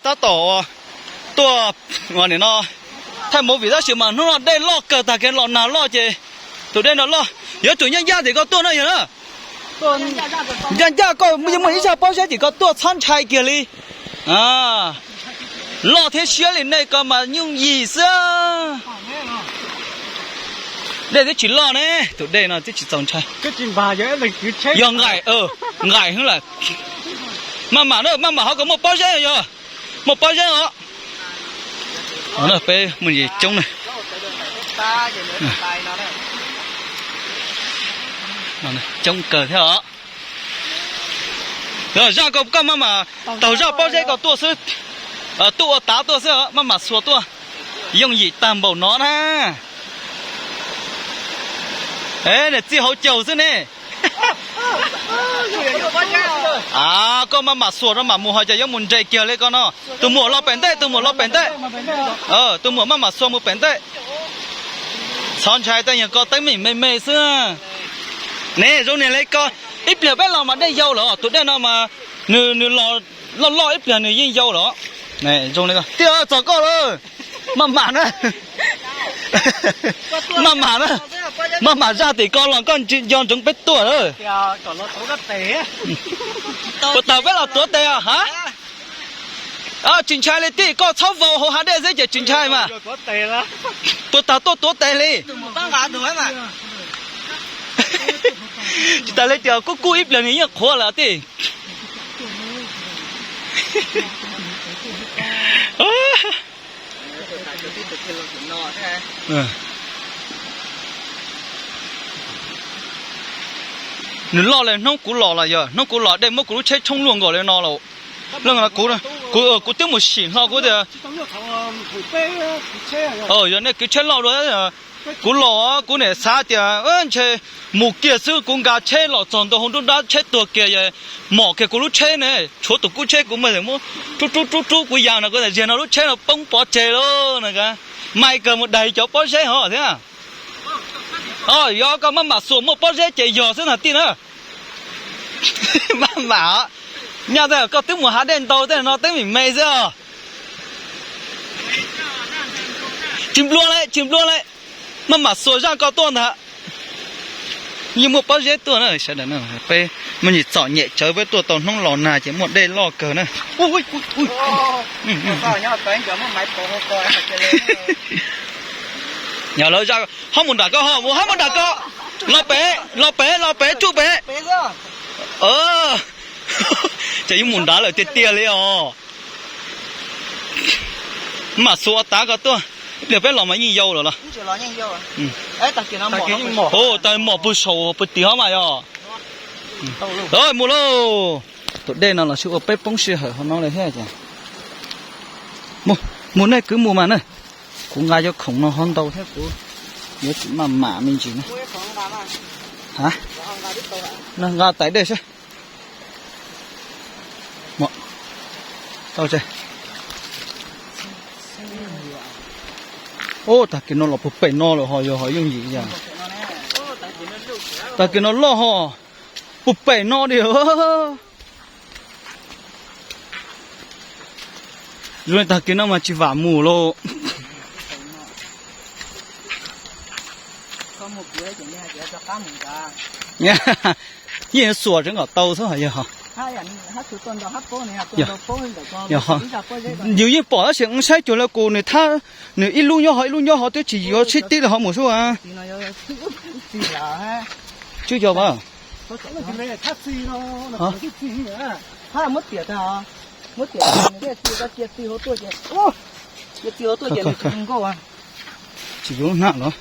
Tab tom tuaj no, thaij movie tab sis mas hnub no dej loj kawg tag kiag, los nag loj ces tus dej no loj. Yuav tsum ncaj ncaj tim ko tuaj na yog na. Ncaj ncaj koj yeej muaj ib zaj pob zeb tim ko tuaj txhob ntshai kiag li. Loj thiab siab li nej ko mas yooj yim xwb. Dej twb tsis loj ne, tus dej no twb tsis txaus ntshai. Yog nqaim, nqaim hwv lawm. Maj mam na, maj mam ho kom muaj pob zeb yog. Muaj pob zeb os. Peb mus coob na. Coob kawg thiab os. Zaj ko koj maj mam taug zaj pob zeb ko tuaj xwb, tuaj ua tav tuaj xwb, maj mam xuas tuaj. Yooj yim tag npaum no na. Niam txiv hauv caug xwb ne. Koj maj mam xuas rau mam mus ho cas yuav mus nres kiag li koj no. Tus muam los pem ntej, tus muam los pem ntej. Tus muam maj mam xuas mus pem ntej. Txhob ntshai, tej nyuag ko teeb meem me me xwb. Ne zoo niag li ko, ib pliag peb los mas dej yau lawm, tus dej no mas nws, nws los loj loj ib pliag nws yeej yau lawm. Zoo li ko, tij, txog koj lawm. Maj mam na. Maj mam na. Maj mam zaj tim ko los koj nco ntsoov peb tuaj lawm. Puas tau peb los tuav tes ha? Tsis ntshai li tij, koj txhob vau hauv hav dej xwb ces tsis ntshai mas. Puas tau tuaj tuav tes li? Tsis tas li tias kub kub ib pliag nws yeej qhuav lawm tij. Nws loj li hnub kuv los los yog hnub kuv los dej muab kuv lub tsheb tshoob luaj nkaus li no los. Leej no kuv, kuv twb mus sim hlo kuv tias, yog nej kwv tsheb loj dua. Kuv los kuv niam xav tias ntshe mus kiag xwb, kuv nkag tsheb los txog ntua hauv nruab nrab tsheb tuag kiag, mom kiag kuv lub tsheb ne, tshuav tus kub tsheb kuv mas muab rub rub rub rub kuv ya no kuv tias ziag no lub tsheb no poob pov tseg lauj na. Mas kawg mus daig cov pob zeb ho thiab. Yog koj maj mam xuas muaj pob zeb ces yog xwb na tij na. Maj mam, nyaj tias koj twb mus hav dej ntau tej no teeb meem me xwb os. Tsis nplua li, tsis nplua li. Maj mam xuas zaj ko tuaj ntag. Yeej muaj pob zeb tuaj na sawv daws. Peb muaj nyuam txom nyem tsawv, peb tuaj tau hnub los nag ces muaj dej loj kawg na. Yog lawv zaj, ho mus nram ko, ho mus, ho mus nram ko. Los pem, los pem, los pem tsuj pem. Ces yeej mus nrad lawm tiag tiag li os. Mam xuas tav ko tuaj, ib pliag peb los mas yeej yau lawm los. Tag mom pw saum pw tim hov mas yog. Mus lauj. Tus dej no los sis ua peb poob sij hawm hauv no li thiab ces. Mus, mus nej kwv mus mas na. Kuv nqa cov khoom no ho ntau thiab kuv yuav tsum maj mam me ntsis na. Nqa tais dej seb. Ub, tag kis no los puag pem no lawm ho yog ho yooj yim yam. Tag kis no loj ho, puag pem no di. Zoo li tag kis no mas tsis vam mus lauj. Yeej xuas tseem kom tau xwb yog. Yus yeej pom tab sis saib cuag li kuv nws thab, nws ib lub nyob ho ib lub nyob ho twb tsis yuav sib tib li ho mus sub. Tswb yog mas. Tsis yuav lub hnab los.